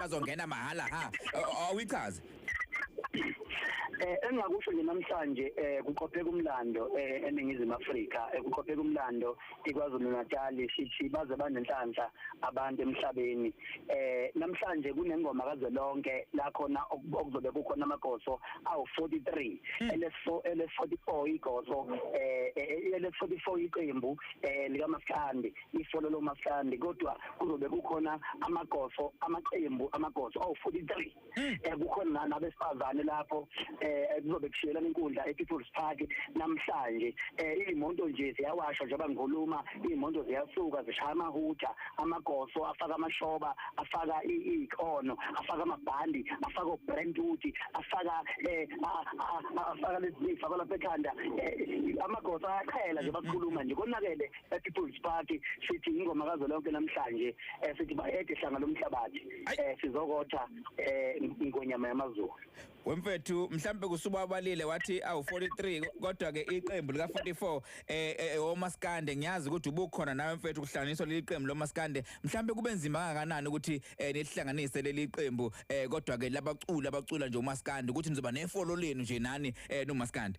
Bazongena mahala ha. Awichaze. Engakusho nje namhlanje kuqopheka umlando eNingizimu Afrika, kuqopheka umlando iKwaZulu Natal, sithi baze banenhlanhla abantu emhlabeni. Namhlanje kunengoma kazwelonke la khona okuzobe kukhona amagoso awu43, LS4 LS44 igoso, LS44 iqembu likaMaskandi, ifolo loMaskandi, kodwa kuzobe kukhona amagoso, amaqembu amagoso awu43. Kukhona nabesifazane lapho, kuzobe kushiyelana inkundla ePeople's Park namhlanje. Imoto nje ziyawasha njengoba ngikhuluma, imoto ziyasuka zishaya amahutha, amagoso afaka amashoba, afaka ikhono, afaka amabhandi, afaka obrandwood, afaka afaka lezi zifaka lapha ekhanda, amagoso ayaqhela nje bakhuluma nje konakele ePeople's Park. Sithi ingoma kazwelonke namhlanje, sithi bayede hlanga lomhlabathi, sizokotha ingonyama yamaZulu. Wemfethu, mhlambe kusubabalile wathi awu 43, kodwa ke iqembu lika 44 omaskande, ngiyazi ukuthi ubukhona nawe mfethu kuhlanganiswa leli qembu lomaskande. Mhlambe kube nzima kangakanani ukuthi nihlanganise leli qembu, kodwa ke labacula abacula nje umaskande, ukuthi nizoba nefolo lenu nje nani nomaskande?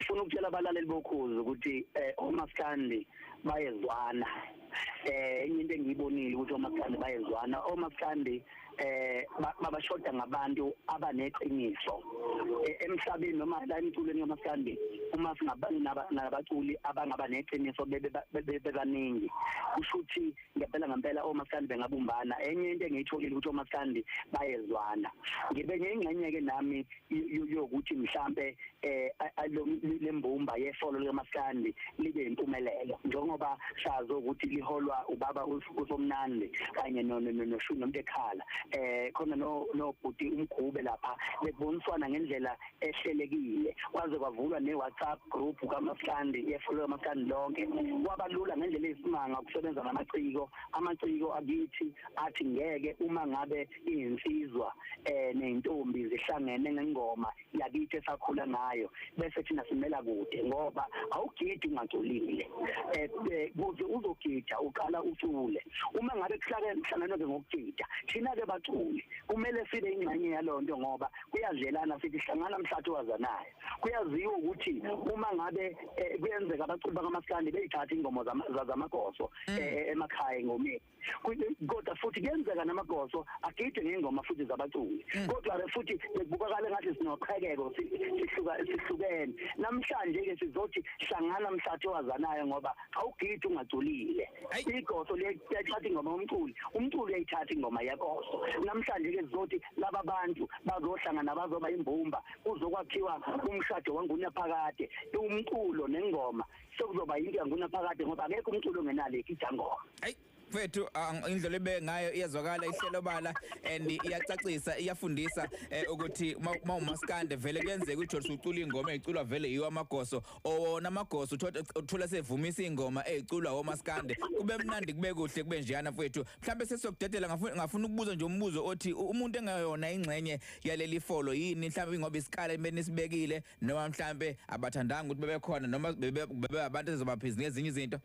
Ufuna ukutshela abalaleli bokhuzi ukuthi omaskandi bayezwana. Enye into engiyibonile ukuthi omaskandi bayezwana, omaskandi babashoda ngabantu abaneqiniso emhlabeni noma la emculweni kamaskandi. Uma singabani nabaculi abangaba neqiniso bebaningi, kusho ukuthi ngempela ngempela omaskandi bengabumbana. Enye into engiyitholile ukuthi omaskandi bayezwana. Ngibe ngengxenye ke nami yokuthi mhlambe lembumba yefolo likaMaskandi libe impumelelo, njengoba sazi ukuthi liholwa ubaba uSomnandi kanye noShuni noMntekhala, khona no bhuti umgube lapha, beboniswana ngendlela ehlelekile, kwaze kwavulwa ne-WhatsApp group kaMaskandi yefolo kaMaskandi lonke. Kwabalula ngendlela eyisimanga ukusebenza namaciko, amaciko akithi athi ngeke uma ngabe izinsizwa nezintombi zihlangene ngengoma yakithi esakhula ngayo, bese thina simela kude, ngoba awugidi ungaculile. Kuze uzogida uqala ucule. Uma ngabe kuhlanganwe ke ngokugida, thina ke baculi kumele sibe ingxenye yalonto, ngoba kuyadlelana, sithi hlangana mhlathi wazanayo. Kuyaziwa ukuthi uma ngabe kuyenzeka abaculi bakaMaskandi beyithatha ingoma zamagoso emakhaya engomeni, kodwa futhi kuyenzeka namagoso agide ngengoma futhi zabaculi, kodwa futhi bekubukakala ngathi sinoqhekeko, sihlukene. Namhlanje ke sizothi hlangana mhlathi wazanayo, ngoba awugidi ungaculile. Igoso liyathatha ingoma yomculi, umculi uyayithatha ingoma yegoso. Namhlanje ke sizothi laba bantu bazohlangana, bazoba imbumba, kuzokwakhiwa umshado wangunaphakade. Umculo nengoma sekuzoba into yangunaphakade, ngoba akekho umculo ongenalo igidangoma. Mfethu, indlela ebe ngayo iyazwakala, ihlelo bala and iyacacisa, iyafundisa ukuthi uma umaskande vele kuyenzeka ukuthi usucula ingoma eziculwa vele yiwo amagoso, owona amagoso uthola sevumisa ingoma eziculwa omaskande, kube mnandi kube kuhle kube njeyana mfethu. Mhlambe sesizokudedela, ngafuna ukubuza nje umbuzo othi umuntu engayona ingxenye yaleli folo yini mhlambe, ngoba isikala ebenisibekile, noma mhlambe abathandanga ukuthi bebe khona, noma bebe abantu ezobaphizi ngezinye izinto?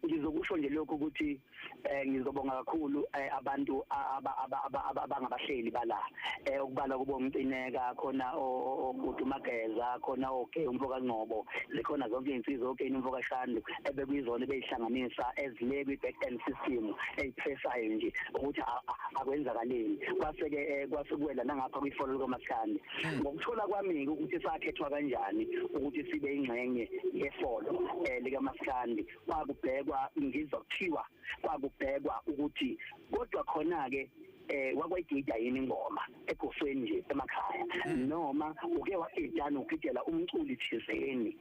Ngizokusho nje lokho ukuthi ngizobonga kakhulu abantu abangabahleli bala, ukubala kubo Mcineka, khona oBhuti Mageza, khona oke umfoka Ngcobo, zikhona zonke insizwa, oke umfoka Shandu, ebekuyizona beyihlanganisa ezile kwi back end system eyipressayo nje ukuthi akwenzakaleni. Kwase ke kwasukwela nangapha kwifolo likaMaskandi. Ngokuthola kwami ukuthi sakhethwa kanjani ukuthi sibe ingxenye yefolo likaMaskandi, kwakubhekwa, ngizokuthiwa kwakubhekwa ukuthi kodwa khona ke wakwayigida yini ingoma egosweni nje emakhaya, noma uke wagidana ugidela umculi thizeni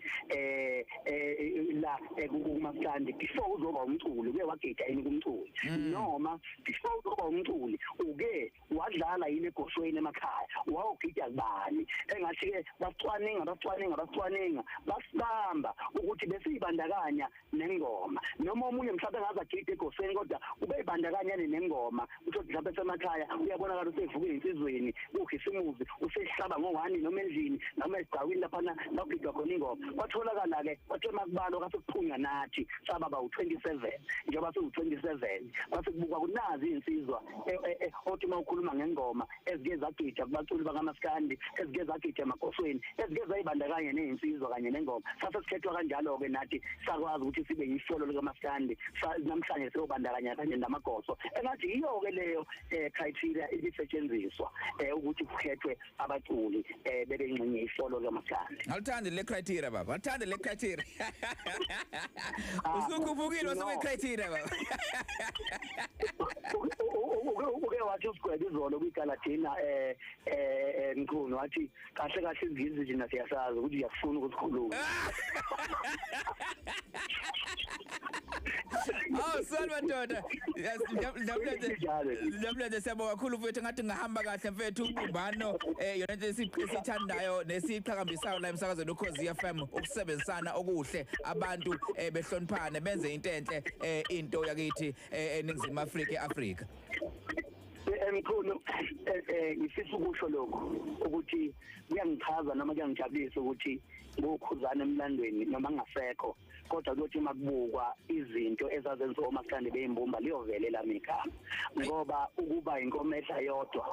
la kumaskandi before uzoba umculi, uke wagida yini kumculi, noma before uzoba umculi uke wadlala yini egosweni emakhaya, wawugida kubani. Engathi ke bacwaninga basibamba ukuthi besiyibandakanya nengoma, noma omunye mhlawumbe engaze agide egosweni kodwa ubeyibandakanya Wayibandakanya nengoma, uthi mhlawumbe semakhaya uyabonakala usevuka insizweni, ukhisimuzi usehlaba ngo1 noma endlini noma esigcawini laphana bakugidwa khona ingoma. Kwatholakala ke kwathe makubalo kasekuphunywa nathi saba ba u27, njengoba siwu27 kwase kubukwa kunazi insizwa othi mawukhuluma ngengoma ezike zagida kubaculi bakamaskandi, ezike zagida emakhosweni, ezike zayibandakanya nezinsizwa kanye nengoma. Sase sikhethwa kanjalo ke nathi sakwazi ukuthi sibe yifolo likaMaskandi, namhlanje siyobandakanya kanye namagoso. Engathi yiyo ke leyo criteria ibisetshenziswa ukuthi kukhethwe abaculi bebe ingxenye ifolo likaMaskandi. Alithandi le criteria baba, alithandi le criteria. Usukhuphukile wasuke criteria baba. Uke wathi usigwebe izolo kwiGaladina Mkhulu wathi kahle kahle izingizi nje siyasazi ukuthi uyafuna ukusikhuluma. Oh salwa ndoda. Ndamlete siyabonga kakhulu mfethu, ngathi ngahamba kahle mfethu. Ubumbano yona into esithandayo nesiqhakambisayo la emsakazweni Ukhozi FM, ukusebenzisana okuhle, abantu behloniphane benze into enhle, into yakithi eNingizimu Afrika, eAfrika. Mkhulu, ngifisa ukusho lokho ukuthi kuyangichaza noma kuyangijabulisa ukuthi ngokhuzana emlandweni noma ngasekho, kodwa kuyothi makubukwa izinto ezazenziwa omaskandi beyimbumba liyovele lami igama, ngoba ukuba inkomo edla yodwa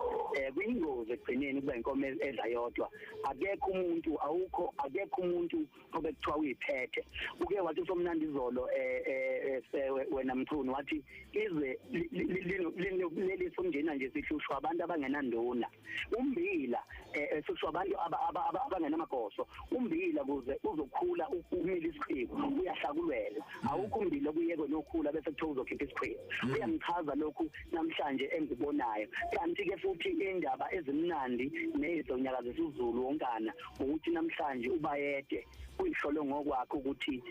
kuyingozi ekugcineni. Ukuba inkomo edla yodwa, akekho umuntu, awukho, akekho umuntu obekuthiwa uyiphethe. Uke wathi usomnandi izolo wena Mchunu, wathi izwe leli somnjena nje sihlushwa abantu abangenanduna, umbila sihlushwa abantu abangenamagoso. Umbila kuze uzokhula umile isikhwebu uyahlakulwela, awukho umbila kuyeke nokhula bese kuthiwa uzokhipha isikhwebu. Kuyangichaza lokhu namhlanje engikubonayo. Kanti ke futhi indaba ezimnandi nezonyakazisa uZulu wonkana ukuthi namhlanje uBayede uyisholo ngokwakhe ukuthi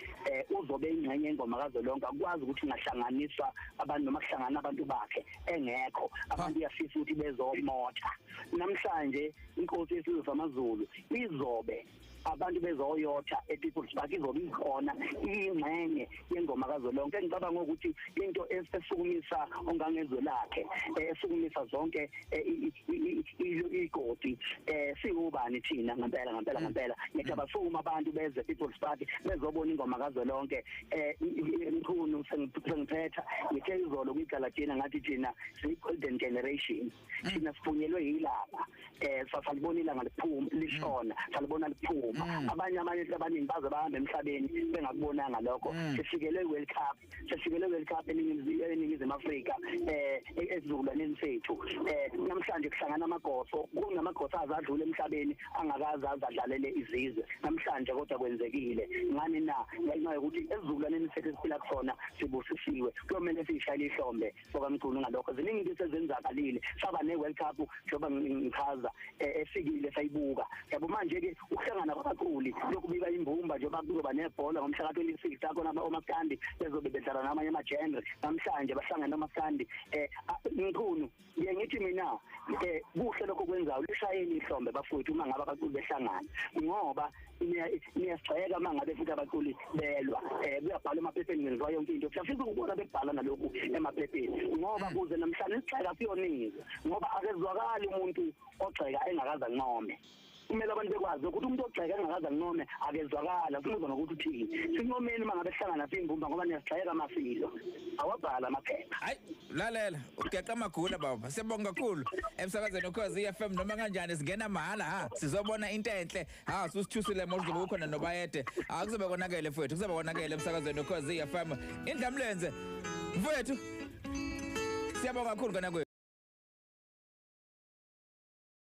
uzobe ingxenye engoma kazolonke. Akwazi ukuthi ngahlanganiswa abantu noma kuhlangana abantu bakhe engekho, abantu uyafisa ukuthi bezomotha. Namhlanje inkosi yesizwe samaZulu izobe abantu bezoyotha ePeople's Park, izobe ikhona ingxenye yengoma kazolonke. Ngicabanga ukuthi into esukumisa ongangezwe lakhe, esukumisa zonke igodi, siwubani thina ngempela ngempela ngempela. Ngithi abasukuma abantu beze People's Park bezobona ingoma kazolonke. Mkhulu sengiphetha, ngithe izolo kwiGaladina ngathi thina siyi-golden generation, thina siphunyelwe yilanga, salibona ilanga liphuma lishona, salibona liphuma. Abanye abantu abaningi baze bahambe emhlabeni bengakubonanga lokho. Sifikele World Cup, sifikele World Cup eNingizimu Afrika esizukulwaneni sethu. Namhlanje kuhlangana amagoso, kunamagoso azadlula emhlabeni angakaze azadlalele izizwe namhlanje, kodwa kwenzekile ngani na? Ngenxa yokuthi esizukulwaneni sethu esiphila kusona sibusisiwe, kuyomele siyishayele ihlombe sokaMchunu ngalokho. Ziningi into ezenzakalile, saba ne-World Cup njengoba ngichaza efikile sayibuka yabo. Manje ke ukuhlangana kwabaculi lokubika imbumba njengoba kuzoba nebhola ngomhla ka-26 akhona omaskandi bezobe bedlala namanye ama-genre. Namhlanje bahlangana omaskandi. Mkhulu, ngiye ngithi mina kuhle lokho kwenzayo, lishayeni ihlombe bafowethu uma ngabe abaculi behlangana, ngoba niyasigxeka uma ngabe futhi abaculi belwa, kuyabhalwa emaphepheni, kwenziwa yonke into. Siyafisa ukubona bebhala nalokhu emaphepheni, ngoba kuze namhlanje isigxeka siyonizwa, ngoba akezwakali umuntu ogxeka engakaze ancome. Kumele abantu bekwazi ukuthi umuntu ogxeka engakaze ancome akezwakala, simuzwa nokuthi uthini. Sincomeni uma ngabe sihlangana siyimbumba, ngoba niyasigxeka amasilo, awabhala amaphepha. Hayi lalela, ugeqa amagula baba. Siyabonga kakhulu emsakazweni Ukhozi FM. Noma kanjani singena mahhala, ha sizobona into enhle, ha susithusile manje kuzobe kukhona noBayede. Akuzobe konakele mfowethu, kuzobe konakele emsakazweni Ukhozi FM. Indlamlenze mfowethu, siyabonga kakhulu kana kwethu.